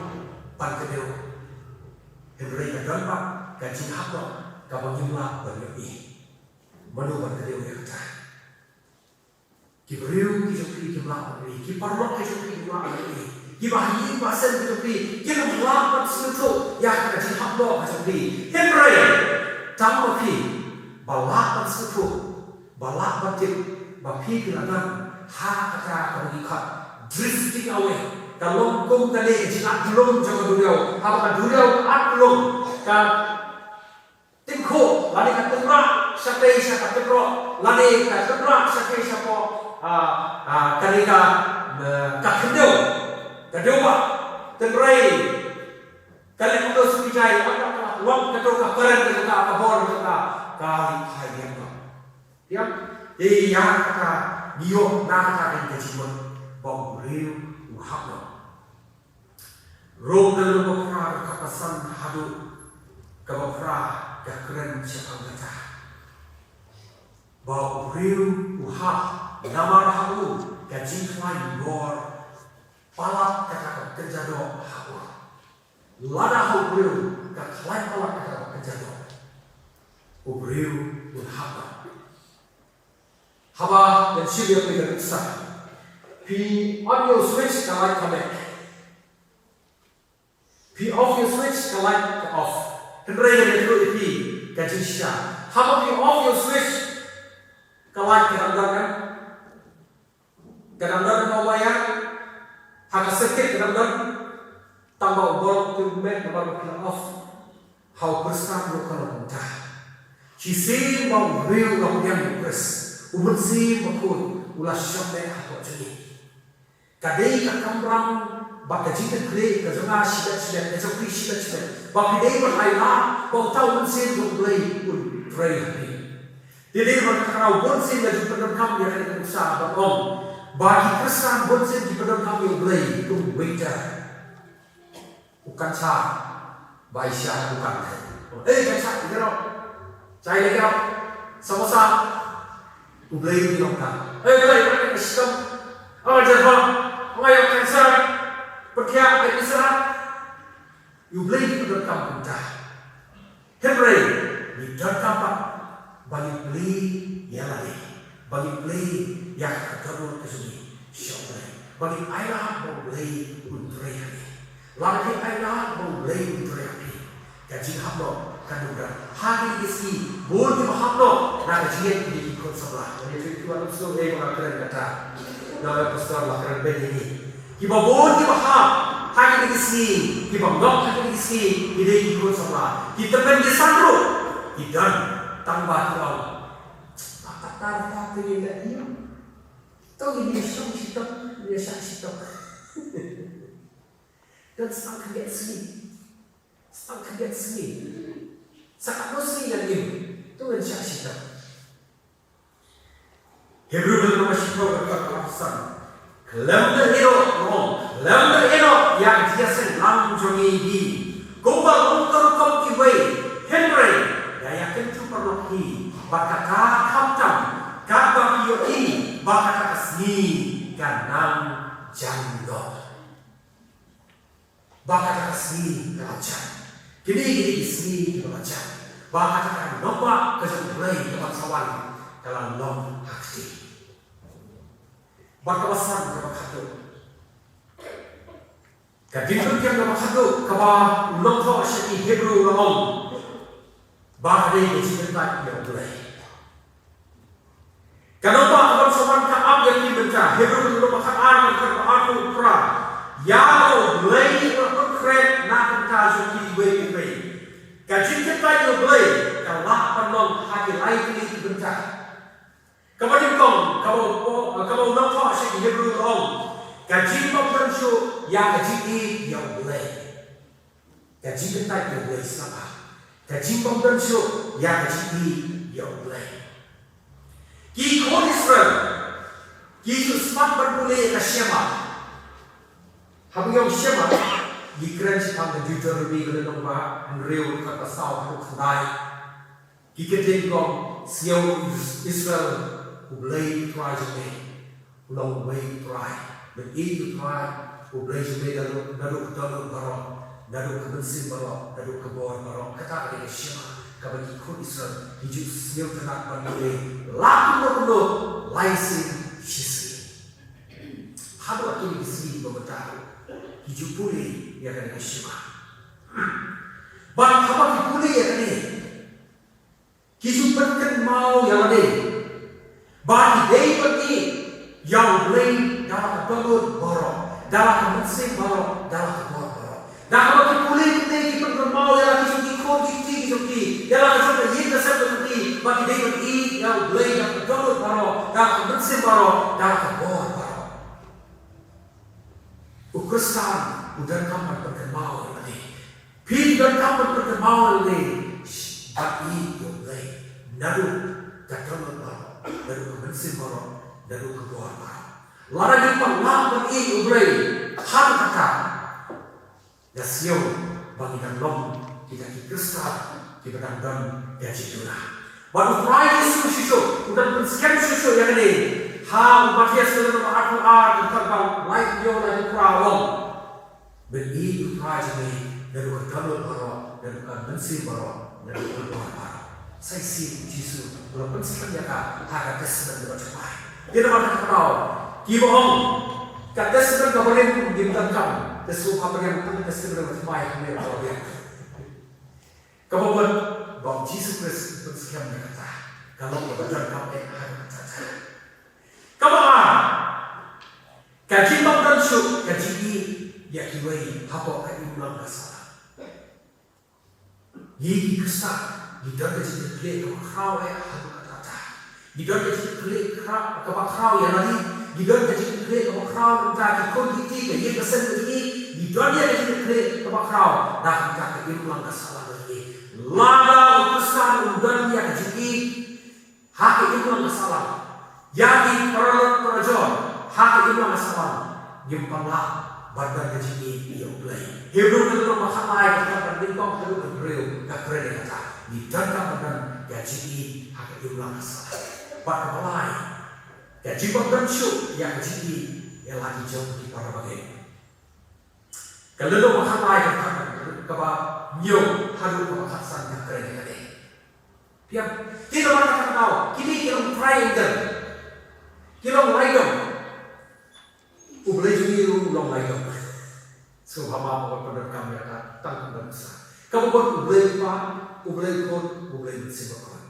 ban kdew. Hynrei ka don pat ka jinghap noh kaba ngim lah ban ïohi. Mano ban kdew ïa kata? Ki briew ki jong phi kim lah ban ïohi, ki paralok ki jong phi kim lah ban ïohi, kiba ha ïing ha sem ki jong phi kim lah ban sngewthuh ïa ka jinghap noh ka jong phi. Hynrei tang ma phi ba lah ban sngewthuh, ba lah ban tip ba phi phi la don ha kata kaba ngi khot drifting away. Ka long kum kane ka jingat lum jong ka duriaw. Haba ka duriaw ka at lum, ka tyngkhuh, lane ka tynrah shatei sha ka tynroh, lane ka tynrah shatei shapoh, ah, ah, kane ka, eh, ka khyndew, ka dewbah. Hynrei ka leh kumno shuh phi, ïa kata ka long kato ka current, kato ka bor, kato ka, ka lehkai biang noh. Ïa, ïa kata ngi ïoh na kata ka jingmut ba u briew u hap noh. Rom ka lynnong ba phra, ka dkhot ba san haduh kaba phra ka kren shaphang kata ba u briew u hap namar ha u ka jingkhlaiñ bor palat kata ka kynja doh ha u. Lada ha u briew ka khlaiñ palat kata ka kynja doh, u briew un hap noh. Haba ngan shim ïa phi ka nuksa, phi on ïa u switch, ka light ka lek. Phi off ïa u switch, ka light ka off. Hynrei ngan ïathuh ïa phi ka jingshisha. Haba phi off ïa u switch, ka light ka dang don, ka dang don ka wire ha ka circuit, ka dang don. Tang ba u bulb u kyrmen namar ba phi la off. Ha u Khristan ruh ka long kumta. Shisien ba u briew u la pdiang ïa u Khrist, u Mynsiem Bakhuid u la shong leh hapoh jong ngi. Ka dei ka kamram bad ka jingkitkhlieh ka jong nga shibit shibit, ka jong phi shibit shibit, ba phi dei ban ailad ba uta u Mynsiem jong U Blei un trei ha phi. Te dei ban kynmaw, bunsien la ju pyndonkam ïa kane ka nuksa ban ong ba ki Khristan bunsien ki pyndonkam ïa U Blei kum waiter. U kan sha bai sha u kan. Ei, kan sha, ïa ro. Chai le ro. Samosa. U Blei u ong ka. Ei, U Blei, ka shitom. Oh, Jehova. Ngai ïa kan sha. Perkia ai bisa. U Blei u donkam kumta. Hynrei ngi donkam pat ba ngin plie ïa lade, ba ngin plie ïa ka dohnud ka jong ngi sha U Blei, ba ngin ailad ba U Blei un trei ha ngi. Lada phi ailad ba U Blei un trei ha phi, ka jinghap noh kan ym don. Ha kine ki sngi bun kiba hap noh na ka jingïeit ki dei ki khun samla. Ngan ïathuh ïa phi wat ym sngewthuh ei ba nga kren kata. Nga la pastor, la kren beiñ ïa ngi. Kiba bun kiba hap ha kine ki sngi, kiba ngop ha kine ki sngi, ki dei ki khun samla. Ki tymmen ki san ruh ki don, tang ba ki ong, "Ba kata kata te ïa leh ïa, to ïa shong shitom, ïa shah shitom." Don sa khyndiat sngi, sa khyndiat sngi, sa katno sngi ngan im, to ngan shah shitom. Hebru ka lynnong ba shiphew ka dkhot ba arphew san. Khlem da ïehnoh, khlem da ïehnoh ïa ka jingïaseng lang jong ngi hi kumba long ka rukom kiwei, hynrei da Ba kata khamtam, katba ki ïohi ba kata ka sngi ka nang jan noh. Ba kata ka sngi ka la jan. Kine kine ki sngi kiba la jan. Ba kata ka nongbah ka jong U Blei kaba sa wan ka la long ha kti. Bad kaba san, kaba khatduh. Ka jingpyntip kaba khatduh kaba u nongthoh sha ki Hebru u la ong ba ka dei ka jingkyntait ïa U Blei. Ka nongbah kaba sa wan ka ap ïa ki bynta. Hebru ka lynnong ba khatar ka dkhot ba arphew phra. Ïa kaba U Blei u la pynkhreh na ka bynta jong ki iwei pa iwei. Ka jingkyntait ïa U Blei ka lah ban long ha ki lai tylli ki bynta. Kaba nyngkong, kaba u, kaba u nongthoh sha ki Hebru u ong, ka jingbym don shuh ïa ka jingïeit ïa U Blei. Ka jingkyntait ïa U Blei, sngap bha. Ka jingbym don shuh ïa ka jingïeit ïa U Blei. Ki khun Israel ki ju smat ban pule ïa ka Shema. Haba ngi ong Shema, ngi kren shaphang ka Deuteronomi ka lynnong ba hynriew, ka dkhot ba saw haduh khyndai. Ki kyntien ki ong, Sngew, Is-, Israel, U Blei U Trai jong me u long uwei U Trai. Men ïeit ïa U Trai U Blei jong me naduh, naduh ka dohnud baroh, naduh ka mynsiem baroh, naduh ka bor baroh. Kata ka dei ka Shema kaba ki khun Israel ki ju sngewtynnat ban pule la kumno kumno, lai sien shisien. Haduh kine ki sngi ba mynta ruh ki ju pule ïa kane ka Shema. Bad haba ki pule ïa kane, ki ju pynkynmaw ïa lade ba ki dei ban ïeit ïa U Blei da la ka dohnud baroh, da la ka mynsiem baroh, da la ka bor baroh. Da kaba ki pule kumne ki pynkynmaw ïa la ki jong ki khun ki kti ki jong ki, ïa la ka jong ka ïing ka sem ka jong ki, ba ki dei ban ïeit ïa U Blei da ka dohnud baroh, da la ka mynsiem baroh, da la ka bor baroh. U Khristan u donkam ban pynkynmaw ïa lade. Phi donkam ban pynkynmaw ïa lade. Ban ïeit ïa U Blei naduh ka dohnud baroh, naduh ka mynsiem baroh, naduh ka bor baroh. Lada ngi pat lah ban ïeit ïa U Blei ha kata, nga sngew ba ngi dang long kita ki Khristan kiba dang don ka jingduna. Bad U Trai Jisu shisha u dang pynskhem shisha ïa kane ha u Mathaios ka lynnong ba arphew ar, ka dkhot ba laiphew hynñiew, laiphew phra, u ong, men ïeit ïa U Trai jong me naduh ka dohnud baroh, naduh ka mynsiem baroh, naduh ka bor baroh. Sa shisien U Jisu u la pynskhem ïa ka ha ka Testament kaba thymmai. Te namar kata ka daw, kiba ong ka Testament kaba rim ngim donkam, te sngewbha pdiang tang ka Testament kaba thymmai, hangne kaba rim. Kaba mut ba U Jisu Khrist u pynskhem ïa kata, ka long kaba donkam eh ha kata ka. Kaba ar, ka jingbym don shuh ka jingïeit ïa kiwei hapoh ka imlang ka sahlang. Ngi ki Khristan ngi don ka jingkitkhlieh kaba khraw eh ha kata ka. Ngi don ka jingkitkhlieh khraw, kaba khraw ïa lade. Ngi don ka jingkitkhlieh kaba khraw na ka bynta ki khun ki kti, ka ïing ka sem ka jong ngi. Ngi don ïa ka jingkitkhlieh kaba khraw na ka bynta ka imlang ka sahlang ka jong ngi. Lada u Khristan um don ïa ka jingïeit ha ka imlang ka sahlang, ïa ki paralok parajor ha ka imlang ka sahlang, ngim pat lah ban don ka jingïeit ïa U Blei. Hebru ka lynnong ba khatlai, ka dkhot ba nyngkong haduh ba hynriew ka kren ïa kata. Ngi donkam ban don ka jingïeit ha ka imlang ka sahlang. Bad kaba lai, ka jingbym don shuh ïa ka jingïeit ïa la ki jong ki para bangeit. Ka lynnong ba khatlai, ka dkhot kaba hynñiew haduh kaba khatsan ka kren ïa kane. Phi ïa, te namar kata ka daw, kine ki long triangle. Ki long laidom. U Blei jong ngi ruh u long laidom. Sngewbha ba ngi pyndonkam ïa ka tang ka don sa. Kaba mut U Blei U Kpa, U Blei U Khun, U Blei U Mynsiem Bakhuid.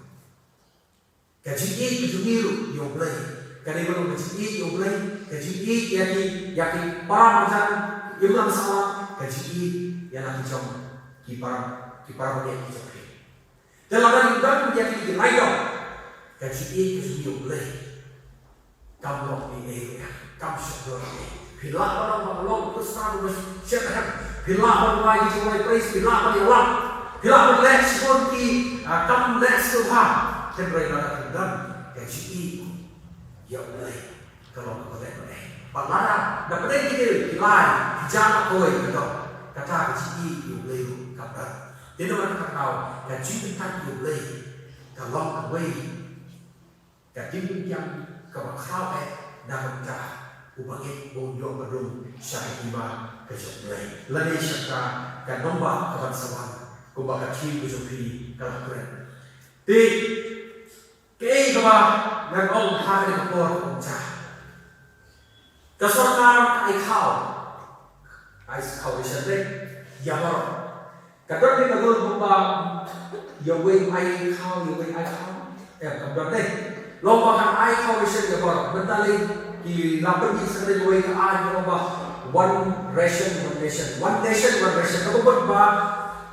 Ka jingïeit ka jong ngi ruh ïa U Blei ka dei ban long ka jingïeit ïa U Blei, ka jingïeit ïa ki, ïa ki para marjan imlang sahlang, ka jingïeit ïa la ki jong ki para, ki para bangeit ki jong phi. Te lada ngim don ïa kine ki laidom, ka jingïeit ka jong ngi ïa U Blei kam long ei ei ruh, kam shym don ei ei. Phi lah ban ong ba nga long Khristan uba shet nahem. Phi lah ban wai ki jingwai praise, phi lah ban ïalap, phi lah ban leh shibun ki, ah, kam leh sngewbha. Hynrei lada phim don ka jingïeit ïa U Blei, ka long kaba leh noh ei. Bad lada na pdeng kine ki lai ki jaka kawei ka don, kata ka jingïeit ïa U Blei ruh kam don. Te namar kata ka daw, ka jingkyntait ïa U Blei ka long kawei ka jingpynkiang kaba khraw eh na ka bynta u bangeit ba un ïoh ba dum sha ka hima ka jong U Blei lane sha ka, ka nongbah ka ban sa wan, kumba ka theme ka jong phi ka la kren. Te kaei kaba ngan ong ha kane ka por ka ong, ka sorkar ka ai khaw, ai khaw ration de ïa baroh. Ka don ne ka don ba ïa uwei ai khaw, ïa uwei ai khaw? Em, kam don de. Long ba kan ai khaw ration ïa baroh. Mynta lei ki la pynmih sa kane kawei ka aiñ ba one ration, one nation, one nation, one ration. Kaba mut ba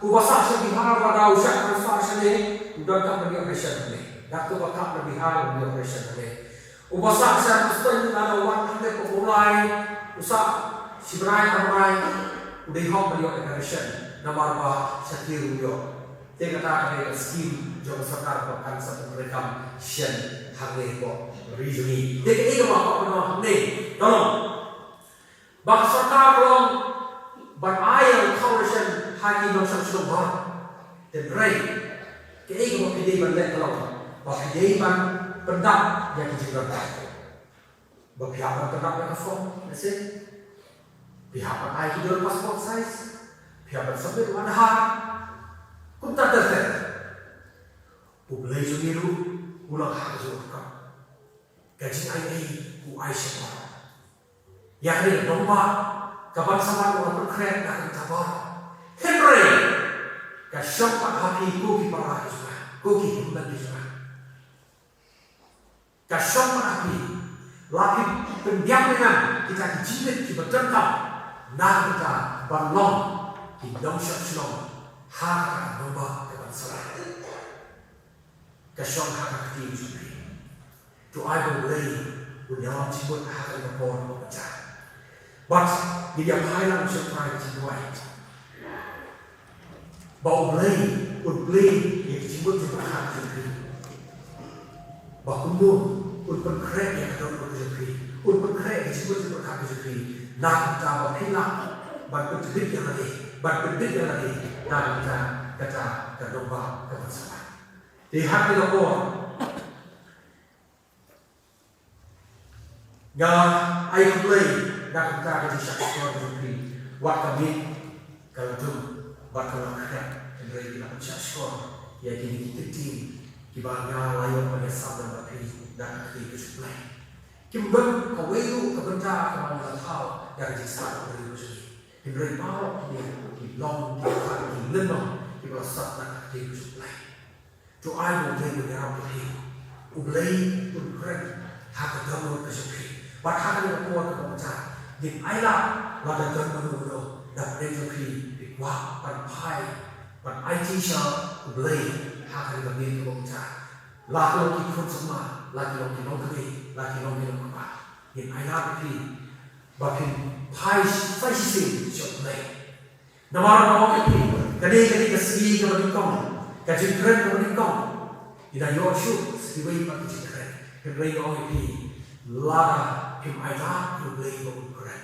uba sah sha Bihar lada u shah transfer shane, u donkam ban ïoh ration hangne. Da uba kap na Bihar u ïoh ration hangne. Uba sah sha Western lada wan hangne Mawlai, u sah shi bnai ar bnai, u dei hok ban ïoh ration namar ba sha kiew u ïoh. Te kata ka dei ka skim jong ka sorkar ba kan sa pyntrei kam shen hangne hapoh ri jong ngi. Te kaei kaba hok ban ong hangne ka long ba ka sorkar ka long ban ai ïa ka khaw ration ha ki nongshong shnong baroh. Hynrei kaei kaba phi dei ban leh ka long ba phi dei ban pyndap ïa ki jingdonkam. Ba phi hap ban pyndap ïa ka form, lehse phi hap ban ai ki dur passport size, phi hap ban submit ïa u Aadhaar. Kumta ter ter. U Blei jong ngi ruh u long ha ka jong u rukom. Ka jingai ei u ai sha baroh. Ïa kane ka nongbah ka ban sa wan u la pynkhreh na ka bynta baroh. Hynrei ka shong pat ha phi ko ki para ki jong nga, ko ki hynmen ki jong nga. Ka shong pat ha phi, la phi pynbiang ne em kita ki jingbit kiba donkam na ka bynta ban long ki nongshong shnong ha kata ka nongbah ka ban sa wan. Ka shong ha ka kti jong phi. To ai ba U Blei un ïalam jingmut ha kane ka por kaba mynta. Bad ngin ïa phai lang sha u trai ka jingduwai ba U Blei un plie ïa ka jingmut jingpyrkhat jong phi. Ba kumno un pynkhreh ïa ka dohnud ka jong phi, un pynkhreh ïa ka jingmut jingpyrkhat ka jong phi na ka bynta ba phin lah ban pyntbit ïa lade, ban pyntbit ïa lade na ka bynta kata ka nongbah ka ban sa wan. Te ha kane ka por nga ai khublei na ka bynta ka jingshah shkor jong phi. Wat ka miet ka la dum bad ka la khriat, hynrei ngi la pynshah shkor ïa kine ki ktien kiba nga la ïoh ban ïasam bad phi na ka ktien ka jong U Blei. Kim don kawei ruh ka bynta kaba nga la thaw ïa ka jingstad ka jong phi. Hynrei baroh kine ki long ki kha ki lynnong kiba la sah na ka ktien ka jong U Blei. To ai ba U Blei un ïarap ïa phi. U Blei un kren ha ka dohnud ka jong phi. Bad ha kane ka por kaba mynta ngin ailad lada don mano mano na pdeng jong phi, phi kwah ban phai ban aiti sha U Blei ha kane ka miet kaba mynta. La ki long ki khun samla, la ki long ki nongkmie, la ki long ki nongkpa, ngin ailad ïa phi ba phin phai sa shisien sha U Blei. Namar nga ong ïa phi, kane ka dei ka sngi kaba nyngkong, ka jingkren kaba nyngkong. Ngi la ïoh shuh sngi wei pat ka jingkren. Hynrei nga ong ïa phi, lada phim ailad ïa U Blei ba un kren,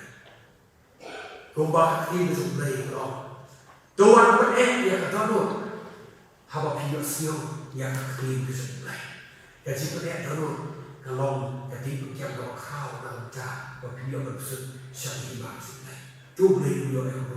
kumba ka ktien ka jong U Blei ka ong, to wan pyneh ïa ka dohnud haba phi ïohsngew ïa ka ktien ka jong U Blei. Ka jingpyneh dohnud ka long ka jingpynkiang kaba khraw na ka bynta ba phin ïoh ban pynsut sha ka hima ka jong U Blei. To U Blei un ïoh ïa ka